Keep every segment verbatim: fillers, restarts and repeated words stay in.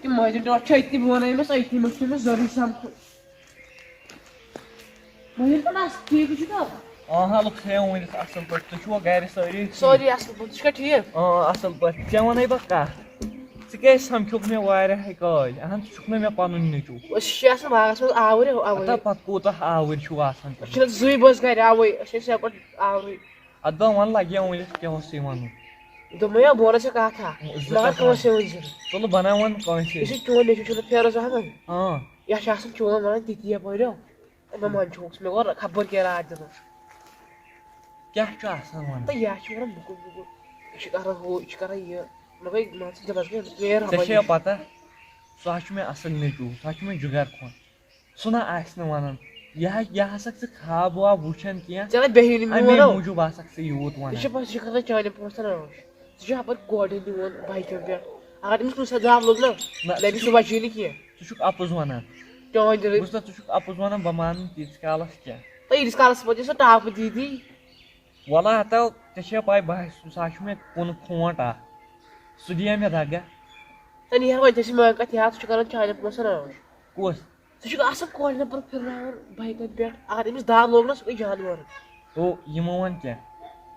تِم مٲنِو ٹوٹھ چھِ أتھی، بہٕ وَنَے أمِس أتھی، مےٚ چھُ أمِس ضروٗری سَمکھُن۔ مٲنِو ٹوٹھ، اَصٕل ٹھیٖک چھُ نا؟ آ، لُکھ تھٲیِو ؤنِتھ اَصٕل پٲٹھۍ۔ تُہۍ چھُوا گَرِ سٲری ٹھیٖک؟ سٲری اَصٕل پٲٹھۍ، ژٕ چھُکھا ٹھیٖک؟ آ، اَصٕل پٲٹھۍ۔ ژےٚ وَنَے بہٕ کَتھ، ژٕ کیٛازِ سَمکھیوکھ مےٚ واریاہَے کٲلۍ؟ اَہَن، ژٕ چھُکھ نہٕ مےٚ پَنُن نیٚچوٗ۔ أسۍ چھِ آسان باغَس منٛز آوٕرۍ، اَوَے۔ ہتا پَتہٕ کوٗتاہ آوٕرۍ چھُو آسان أسۍ تُہۍ؟ چھِنہٕ زٕے بٲژ گَرِ، اَوَے، أسۍ ٲسۍ یَپٲرۍ آوٕرۍ۔ اَدٕ بہٕ وَن لَگیو ؤنِتھ کیٛاہ اوس یہِ وَنُن۔ دوٚپمَے یا بہٕ وَنَس ژےٚ کَتھ اَکھ، زٕ مگر کَتھ کٲنٛسہِ وَن۔ ؤنۍ زِ نہٕ۔ تُلہٕ بہٕ نہ وَنہٕ کٲنٛسے۔ یُس یہِ چون نیٚچوٗ چھُنہٕ فیروز احمد، ہاں۔ یہِ چھُ آسان چون وَنان تِتی یَپٲرۍ ہو۔ مےٚ منٛد چھُ ہوٚکھ، مےٚ گوٚو خبر کیٛاہ راتھ دِنَس۔ کیٛاہ چھُ آسان وَنان؟ تہٕ یہِ چھُ وَنان بُکُن بُکُن، یہِ چھُ کَران ہُہ، یہِ چھُ کَران یہِ۔ مےٚ گٔے، مان ژٕ، دِلَس گٔے ژےٚ چھےٚ پَتہ، سُہ ہا چھُ مےٚ اَصٕل نیٚچوٗ، سُہ ہا چھُ مےٚ جُگَر خۄن۔ سُہ نہ آسہِ نہٕ وَنان۔ یہِ ہا، یہِ ہسا ژٕ خواب واب وٕچھان کینٛہہ۔ ژےٚ نہ بیٚہی نہٕ اَمے میون۔ موٗجوٗب آسَکھ ژٕ یوٗت وَنان۔ یہِ چھِ بَس، یہِ چھِ کھَسان چانٮ۪ن پونٛسَن رٲچھ۔ ژٕ چھُکھ اَپٲرۍ گۄڈٕ نِوان بایکہِ پٮ۪ٹھ۔ اگر تٔمِس کُنہِ ساتہٕ دَب لوٚگ نہ، نہ، نہ، ژٕ مےٚ چھُکھ، سُہ بَچی نہٕ کینٛہہ۔ ژٕ چھُکھ اَپُز وَنان۔ چٲنۍ دِلٕے۔ بوٗزتھا، ژٕ چھُکھ اَپُز وَنان، بہٕ مانہٕ نہٕ تیٖتِس کالَس کینٛہہ۔ تہٕ ییٖتِس کالَس پَتہٕ چھِ سۄ ٹاپہٕ دیٖدی۔ وَلہٕ ہَتو، ژےٚ چھےٚ پَے، بہٕ ہا، سُہ ہا چھُ مےٚ کُنہٕ کھونٛٹ اَکھ۔ سُہ دِیا مےٚ دَگہ۔ تہٕ نیرٕ وۄنۍ، ژےٚ چھِ میٛٲنۍ کَتھ یاد، ژٕ چھُکھ کَران چانٮ۪ن پونٛسَن رٲچھ۔ کُس؟ ژٕ چھُکھ آسان کورِ نفر پھِرناوان بایکَن پٮ۪ٹھ، اگر أمِس دَب لوٚگ نہ، سُہ گٔے جانوَر۔ او، یہِ مہٕ وَن کینٛہہ۔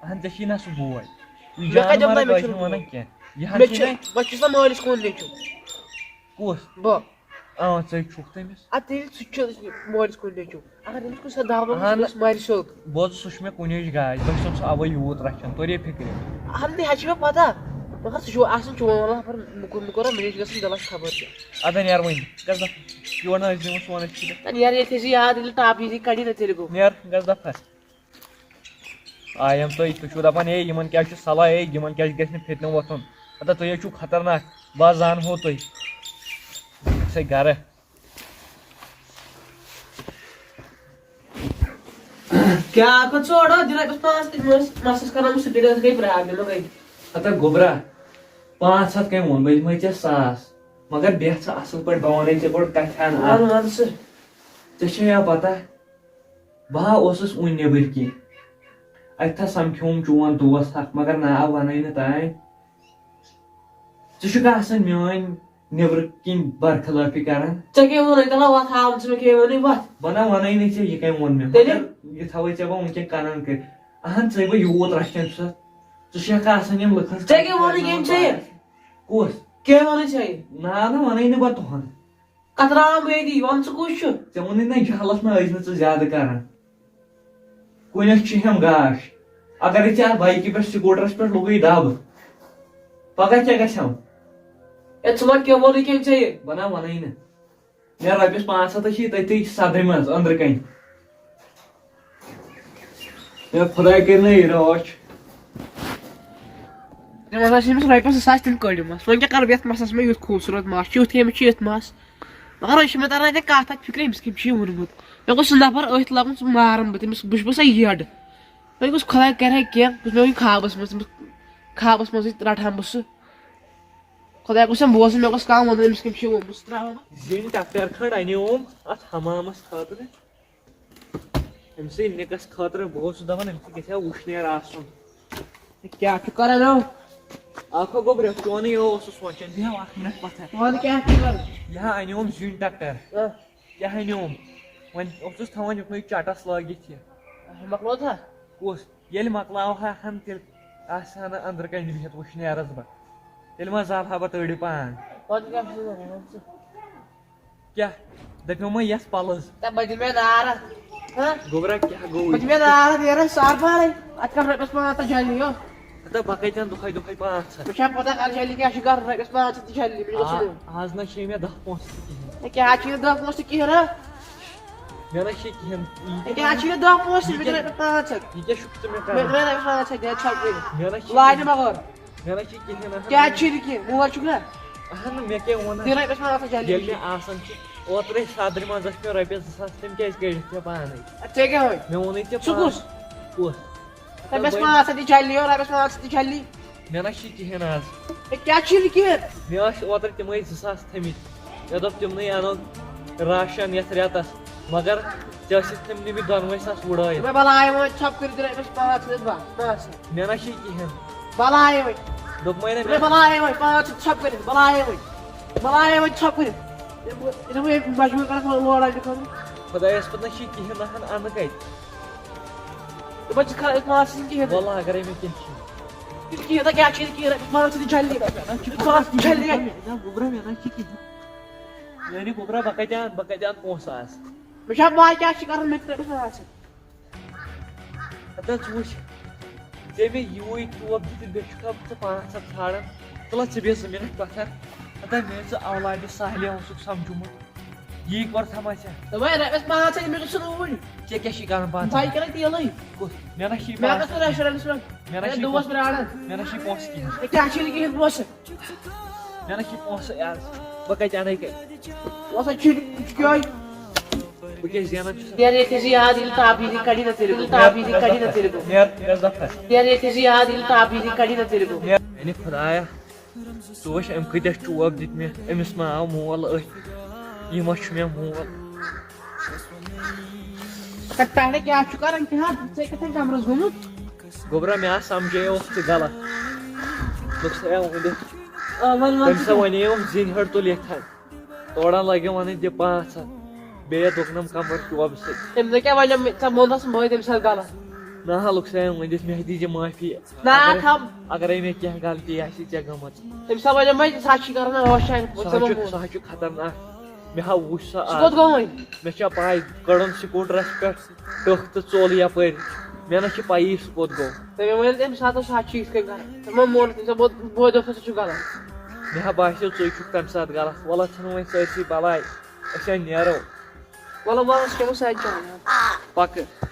اَہَن، ژےٚ چھی نہ سُہ بوے۔ یہِ مےٚ کَتہِ ووٚن جانوَر تۄہہِ مےٚ کٲنٛسہِ چھُنہٕ نہٕ وَنان بوے؟ کینٛہہ۔ یہِ ہَن مےٚ چھُے چھِ، نہ بہٕ چھُس نہ مٲلِس کُن نیٚچوٗ۔ کُس؟ بہٕ۔ اَوا، ژٕے چھُکھ تٔمِس۔ اَدٕ تیٚلہِ سُہ تہِ چھُ مٲلِس کُن نیٚچوٗ۔ اگر أمِس کُنہِ ساتہٕ دَب لوٚگ نہ، اَہَن۔ سُہ گژھِ مَرِ سیوٚد۔ بوز، سُہ چھُ مےٚ کُنِچ گاش، بہٕ چھُسَن سُہ اَوَے یوٗت رَچھان، توٚر یے فِکرِ۔ اَہَن، تہِ حظ چھِ مےٚ پَتہ، مگر سُہ چھُ آسان چون وَنان، خبر مُکُر مُکُر، مےٚ چھِ گژھان دِلَس خبر کیٛاہ۔ اَدٕ نیرٕ وۄنۍ، گژھ دَفعہ۔ یور نہ حظ دِمو سون أسۍ چھِ۔ تَلہٕ نیرٕ ییٚتہِ، تھٲیزِ یاد، ییٚلہِ ٹاپ یی، کَڑِ نہ تیٚلہِ گوٚو۔ نیرٕ، گژھ دَفعہ۔ آیم تُہۍ، تُہۍ چھِو دَپان، ہے، یِمَن کیٛاہ چھُ صلاح، ہے، یِمَن کیٛاہ گژھِ نہٕ فِتنہٕ وۄتھُن؟ ہَتا تُہۍ حظ چھِو خطرناک، بہٕ حظ زانہو تُہۍ۔ سَے گَرٕ۔ کیٛاہ کٔر ژٕ اورٕ؟ دِ رۄپیَس پانٛژھ تہٕ مَس، مَسَس کَران بہٕ سُہ ڈِلَس گٔے پرٛابلِم، گٔے۔ ہَتا گوٚبرا، پانٛژھ ہَتھ کَمہِ ووٚن؟ بہٕ دِمَے ژےٚ ساس۔ مگر بیٚہہ ژٕ اَصٕل پٲٹھۍ، بہٕ وَنَے ژےٚ گۄڈٕ کَتھِ ہَن اَکھ۔ وَن، وَن ژٕ۔ ژےٚ چھےٚ یا پَتہ، بہٕ ہا اوسُس وُنہِ نیٚبٕرۍ کِنۍ۔ اَتہِ تھا سَمکھیوم چون دوس اَکھ، مگر ناو وَنَے نہٕ تام۔ ژٕ چھُکھ آسان میٲنۍ نیٚبرٕ کِنۍ برخلٲفی کران۔ ژےٚ کٔمۍ ووٚنُے؟ تَلہ وَتھ ہاو ژٕ مےٚ، کٔمۍ ووٚنُے وَتھ؟ بہٕ نہ وَنَے نہٕ ژےٚ یہِ کٔمۍ ووٚن مےٚ، تیٚلہِ؟ مگر یہِ تھاوَے ژےٚ بہٕ وٕنکٮ۪ن کَنَن کٔرِتھ۔ اَہَن، ژٕے بہٕ یوٗت رَچھان چھُسَتھ، ژٕ چھُکھ آسان یِم لُکَن ژےٚ کٔمۍ ووٚنُے ییٚمۍ ژےٚ یہِ؟ کُس؟ کٔمۍ ووٚنُے ژےٚ یہِ؟ ناو نہ وَنَے نہٕ بہٕ تُہُنٛد۔ کَتھ رام بیدی، وَن ژٕ کُس چھُ؟ ژےٚ ووٚنُے نہ جہلَس نہ ٲسۍ نہٕ ژٕ زیادٕ کران۔ کُنیُک چھِ ہٮ۪م گاش۔ اگرے ژےٚ اَتھ بایکہِ پٮ۪ٹھ، سکوٗٹرَس پٮ۪ٹھ لوٚگُے دَب، پگاہ کیٛاہ گژھٮ۪م؟ اے، ژٕ وَن کیٛاہ ووٚنُے کٔمۍ ژےٚ یہِ؟ بہٕ نہ وَنَے نہٕ۔ مےٚ رۄپیَس پانٛژھ ہَتھ چھِ تٔتی صدرِ منٛز أنٛدرٕ کَنۍ۔ مےٚ خۄداے کٔرِنَے رٲچھ۔ تٔمۍ ہسا چھِ أمِس رۄپیَس زٕ ساس تِم کٔڑۍ مَس۔ وۄنۍ کیٛاہ کَرٕ بہٕ یَتھ مَسَس منٛز یُتھ خوٗبصوٗرت مَس چھُ، یُتھ کٔمِس چھُ یُتھ مَس؟ مگر أسۍ چھِ مےٚ تَران اَتہِ کَتھ اَتھ فِکرِ، أمِس کٔمۍ چھُ یہِ ووٚنمُت؟ مےٚ گوٚژھ سُہ نفر أتھۍ لَگُن، سُہ مارَن بہٕ تٔمِس، بہٕ چھُس بہٕ سا یٔڈ۔ وۄنۍ گوٚژھ خۄداے کَرِ ہا کینٛہہ، یُس مےٚ وۄنۍ خوابَس منٛز، تٔمِس خوابَس منٛزٕے رَٹہٕ ہا بہٕ سُہ۔ خۄداے گوٚژھ مےٚ بوزُن، مےٚ گوٚژھ کانٛہہ وَنُن، أمِس کٔمۍ چھُ یہِ ووٚنمُت، سُہ ترٛاوَن بہٕ۔ زِنۍ ٹَکٹَر کھنٛڈ اَنیوم اَتھ حمامَس خٲطرٕ۔ أمۍ سٕے نِکَس خٲطرٕ بہٕ اوسُس دَپان، أمۍ سۭتۍ گژھِ ہا وُشنیر آسُن۔ ہے، کیٛاہ چھُ کران یِم؟ اکھ ہا گوٚبرا، چونٕے یہِ اوسُس سونٛچان، بیٚہو اَکھ مِنٹ پَتھر۔ وَن کیٛاہ چھُ کران؟ یہِ ہا اَنیوم زِنۍ ٹَکٹَر۔ آ۔ کیٛاہ اَنیوم؟ وۄنۍ اوسُس تھاوان یُکنُے چَٹَس لٲگِتھ یہِ۔ اچھا، مۄکلوو تھا؟ کُس؟ ییٚلہِ مۄکلاوہا ہَن، تیٚلہِ آسہٕ ہا نہٕ أنٛدرٕ کَنہِ بِہِتھ وٕشنیرَس بہٕ۔ تیٚلہِ ما زالہٕ ہا بہٕ تٔڑۍ پان۔ وَن ژٕ کیٛاہ چھُکھ وَنان، وَن ژٕ۔ کیٛاہ؟ دَپیومَے یَس پَلٕز۔ تہٕ بہٕ دِمہٕ نار اَتھ۔ ہہ؟ گوٚبرا، کیٛاہ گوٚو؟ بہٕ دِمہٕ نار اَتھ، یہِ رَٹھ سار پارَے۔ اَتھ کَر رۄپیَس پانٛژھ ہَتھ جلدی، یو۔ ہتا بہٕ کَتہِ اَنہٕ دۄہَے دۄہَے پانٛژھ ہَتھ؟ مےٚ چھا پَتہ، کَر جلدی کیٛاہ چھُ کَرُن، رۄپیَس پانٛژھ ہَتھ تہِ جلدی، مےٚ چھُ آ، گژھُن۔ آز نہ چھے مےٚ دَہ پونٛسہٕ تہِ کِہیٖنۍ۔ ہے، کیٛاہ چھِ یہِ دَہ پونٛسہٕ تہِ کِہیٖنۍ، ہہ؟ مےٚ نہ چھِ کِہیٖنۍ۔ ہے، کیٛاہ چھِ یہِ دَہ پونٛسہٕ؟ یہِ مےٚ چھِ کیٛاہ، رۄپیَس پانٛژھ ہَتھ۔ یہِ کیٛاہ چھُکھ ژٕ مےٚ مےٚ، کران؟ مےٚ رۄپیَس پانٛژھ ہَتھ، دِ ژھۄپہٕ کٔرِتھ۔ مےٚ نہ چھِ لاینہِ کِہیٖنۍ۔ مَگر۔ مےٚ نہ چھِ کِہیٖنۍ اَتھ۔ کیٛاہ چھُے نہٕ کینٛہہ؟ مول چھُکھ نا؟ اَہَن، مےٚ کیٛاہ ووٚن؟ دِ رۄپیَس پانٛژھ ہَتھ جلدی۔ ییٚلہِ مےٚ آسان چھِ، اوترَے صدرِ منٛز ٲسۍ مےٚ رۄپیَس زٕ ساس، تِم کیٛازِ کٔڑِتھ ژےٚ پانَے؟ اَدٕ ژےٚ کیٛاہ وۄنۍ؟ مےٚ ووٚنُے ژےٚ سُہ پانہٕ۔ کُس؟ کُس؟ رۄپیَس پانٛژھ ہَتھ دِ جلدی، یو، رۄپیَس پانٛژھ ہَتھ دِ جلدی۔ مےٚ نہ چھِ کِہیٖنۍ آز۔ ہے، کیٛاہ چھُے نہٕ کِہیٖنۍ؟ مےٚ ٲسۍ اوترٕ تِمَے زٕ ساس تھٲمٕتۍ۔ مےٚ دوٚپ، تِمنٕے اَنو راشن یَتھ رٮ۪تَس، مگر ژےٚ ٲسِتھ تھٲمٕتۍ مےٚ دۄنوَے ساس وُڑٲیِتھ۔ مےٚ بَلایہِ وۄنۍ ژھۄپہٕ کٔرِتھ رۄپیَس پانٛژھ ہَتھ، بَس، بَس۔ مےٚ نہ چھِ کِہیٖنۍ۔ بَلایہِ وۄنۍ۔ دوٚپمَے نہ مےٚ مےٚ۔ بَلایہِ وۄنۍ، پانٛژھ ہَتھ ژھۄپہٕ کٔرِتھ، بَلایہِ وۄنۍ۔ بلاے وۄنۍ ژھۄپہٕ۔ ییٚلہِ بہٕ، ییٚلہِ بہٕ ییٚمۍ مجبوٗر کَرَکھ وۄنۍ لوڈ اَتہِ خٲطرٕ۔ خۄدایَس پَتہٕ نہ چھِ یہِ کِہیٖنۍ نہ ہَن اَنہٕ کَتہِ۔ دَپان ژٕ کھا-، ژٕ ما آسہٕ یہِ کِہیٖنۍ۔ وَلہٕ اَگَرَے مےٚ کینٛہہ چھُ۔ یہِ کِہیٖنۍ تہٕ کیٛاہ چھِ یہِ کِہیٖنۍ؟ مان ژٕ تہِ جلدی۔ ژٕ آس جلدی۔ نہ، گوٚبرا، مےٚ نہ چھِ کِہیٖنۍ۔ میٛانہِ گوٚبرا، بہٕ کَتہِ اَنہٕ، بہٕ کَتہِ اَنہٕ پونٛسہٕ آز؟ مےٚ چھا پَے کیٛاہ چھِ کَرُن، مےٚ تہِ رٔٹِو آز۔ ہتا ژٕ وٕچھ، ژےٚ مےٚ یوٗے ٹوپ دِتھ بیٚیہِ چھُکھ ژٕ پانٛژھ ہَتھ ژھانٛڈان۔ تُلہ ژٕ بیٚہہ زٕ مِنَٹ پَتھر۔ ہتا مےٚ ژٕ اولادِ صالح اوسُکھ سَمجھومُت۔ یی کۄر تھاما ژےٚ؟ دوٚپمَے رۄپیَس پانٛژھ ہَتھ، مےٚ گوٚژھ روٗدۍ۔ ژےٚ کیٛاہ چھِ کَران پانٛژھ بَے ہَتھ؟ کَرَے تیٖلٕے۔ کُس؟ مےٚ نہ چھِ یہِ مےٚ پانٛژھ گژھِ ہَتھ۔ رٮ۪سٹورَنٛٹَس منٛز۔ مےٚ نہ ہے، چھِ یہِ دوس پونٛسہٕ۔ پرٛاران۔ مےٚ نہ چھِ یہِ پونٛسہٕ کِہیٖنۍ۔ ہے، کیٛاہ چھِ نہٕ کِہیٖنۍ پونٛسہٕ؟ مےٚ نہ چھِ یہِ پونٛسہٕ یارٕ۔ بہٕ کَتہِ اَنَے کَتہِ؟ پونٛسہٕ چھِ نہٕ، یہِ چھُ کیٛاہ؟ بہٕ کیٛاہ زینان چھُس؟ یار، ییٚتہِ چھِ یاد ییٚلہِ تعبیٖری کَڑِ نہ تیٚلہِ گوٚو۔ تعبیٖری کَڑِ نہ تیٚلہِ گوٚو۔ نیر، نیر دفتر۔ یار، ییٚتہِ چھِ یاد ییٚلہِ تعبیٖری کَڑِ نہ تیٚلہِ گوٚو۔ نیر۔ میٛانہِ خۄدایا، ژٕ وٕچھ أمۍ کۭتیٛاہ چوب دِتۍ مےٚ۔ أمِس ما آو مول أتھۍ؟ یہِ ما چھُ مےٚ مول؟ تَتہِ پٮ۪ٹھٕ کیٛاہ چھُ کَران؟ کیٛاہ؟ ژٕ کَتٮ۪ن کَمرَس گوٚمُت؟ گوٚبرا، مےٚ آ سَمجھے اوس ژٕ غلط۔ دوٚپُس ہے ؤنِتھ۔ آ، وَن، وَن تٔمۍ ژٕ سا کیٛاہ؟ وَنے اوس زِنۍ ہٕڑ تُل یَتھ۔ تورا لگیو ونٕنۍ دِ پانٛژھ ہتھ، بیٚیہِ دوٚگنم کمر چوبہٕ سۭتۍ۔ تٔمۍ دوٚپ کیٛاہ وَنیو مےٚ، ژےٚ ووٚنتھس مٲلۍ تٔمۍ ساتہٕ غلط۔ نہ ہا، لُکھ سا وۄنۍ دِتھ مےٚ دِژ یہِ معٲفی۔ نہ اگر، تھم۔ اگرے مےٚ کینٛہہ غلطی آسہِ ژےٚ گٔمٕژ۔ تٔمۍ سا وَنیو مےٚ، سُہ ہا چھُے کران ٲش آے، سُہ ہا چھُ، سُہ ہا چھُ خطرناک۔ مےٚ ہا وُچھ سُہ سُہ آز۔ کوٚت گوٚو وۄنۍ؟ مےٚ چھا پاے، کٔڑٕن سکوٗٹرس پٮ۪ٹھ۔ ٹٔکھ تہٕ ژوٚل یپٲرۍ۔ مےٚ نہ چھِ پَیی سُہ کوٚت گوٚو۔ تٔمۍ ووٚن تَمہِ ساتہٕ اوس اَتھ چھُ یِتھ کٔنۍ کران۔ تٔمۍ ما مون، تٔمۍ سا بوٚد-، بوٚد اوس سُہ چھُ غلط۔ مےٚ ہا باسیو ژٕے چھُکھ تَمہِ ساتہٕ غلط۔ وَلہٕ ژھٕنو وۄنۍ سٲرسٕے بَلاے، أسۍ ہا نیرو۔ وَلہٕ وَلہٕ أسۍ کھٮ۪مو سۄ چاے۔ پَکہٕ۔